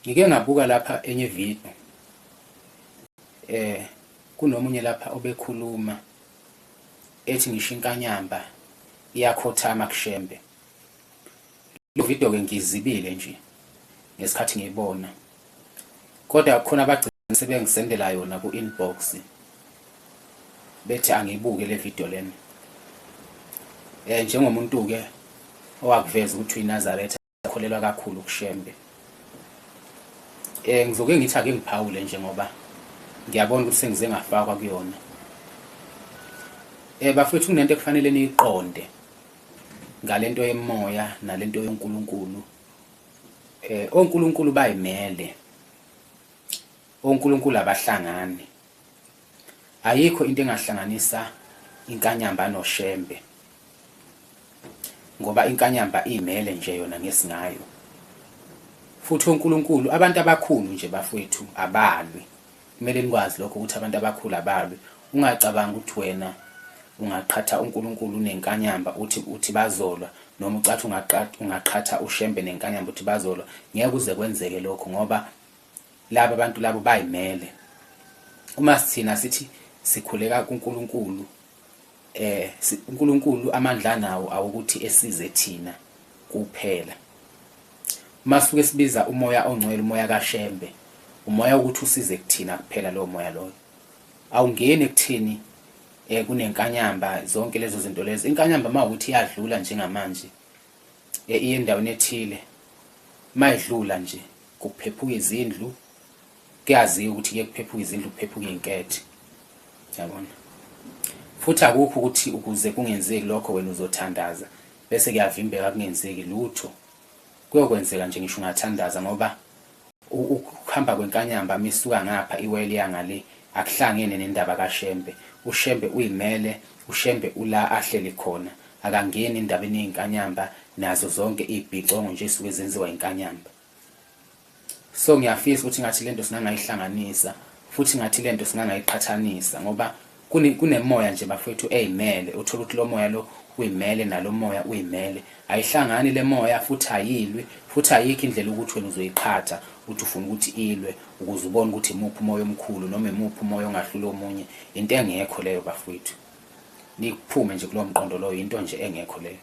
Ngike ngabuka lapha enye video kunomunye lapha obekhuluma ethi ngisho inkanyamba iyakhothama kuShembe. Le video ke ngizibile nje ngesikhathi ngiyibona. Kodwa khona abagcina sebengisendela yona ku-inbox bethi angiyibuke le video lena. Njengomuntu ke owakuveza ukuthi uyiNazaretha akholelwa kakhulu kuShembe. Ngizoke ngithi ake ngiphawule nje ngoba ngiyabona ukuthi sengize ngafakwa kuyona. Bafethu kunento ekufanele niyiqonde ngalento yemoya nalento yoNkulunkulu. ONkulunkulu bayimele. ONkulunkulu abahlangani. Ayikho into engahlanganisa inkanyamba noShembe ngoba inkanyamba imele nje yona ngesingayo. Futhi oNkulunkulu abantu abakhulu nje bafowethu abalwi. Kumele nikwazi lokho ukuthi abantu abakhulu abalwi. Ungacabangi ukuthi wena ungaqhatha uNkulunkulu nenkanyamba uthi bazolwa noma ucathi ungaqhatha uShembe nenkanyamba uthi bazolwa. Ngeke kuze kwenzeke lokho ngoba laba bantu labo bayimele. Uma sithina sithi sikhuleka kuNkulunkulu uNkulunkulu amandla anawo awukuthi esize thina kuphela. Uma suke sibiza umoya ongcwele umoya kaShembe umoya ukuthi usize kuthina kuphela lowo moya loyo. Awungeni ekuthini kunenkanyamba zonke lezo zinto lezo. Inkanyamba mawukuthi iyadlula njengamanje iye endaweni ethile mayidlula nje kuphephuka izindlu kuyaziwa ukuthi kuye kuphephuka izindlu kuphephuka iy'nkethe yabona futhi akukho ukuthi ukuze kungenzeki lokho wena uzothandaza bese kuyavimbeka kungenzeki lutho kuyokwenzeka nje ngisho ungathandaza ngoba ukuhamba kwenkanyamba misuka ngapha iwele yangale akuhlangene nendaba kaShembe uShembe uyimele uShembe ula ahleli khona akangeni endabeni yezinkanyamba nazo zonke izibhicongo nje esuke zenziwa inkanyamba so ngiyafisa ukuthi ngathi lento singangayihlanganisa futhi ngathi lento singangayiqhathanisa ngoba kunemoya nje bafowethu eyimele uthola ukuthi lo moya lo uyimele nalo moya uyimele ayihlangani le moya futhi ayilwi futhi ayikho indlela ukuthi wena uzoyiqhatha uthi ufuna ukuthi ilwe ukuze ubone ukuthi imuphi umoya omkhulu noma imuphi umoya ongahlula omunye into engekho leyo bafowethu nikuphume nje kulowo mqondo loyo into nje engekho leyo.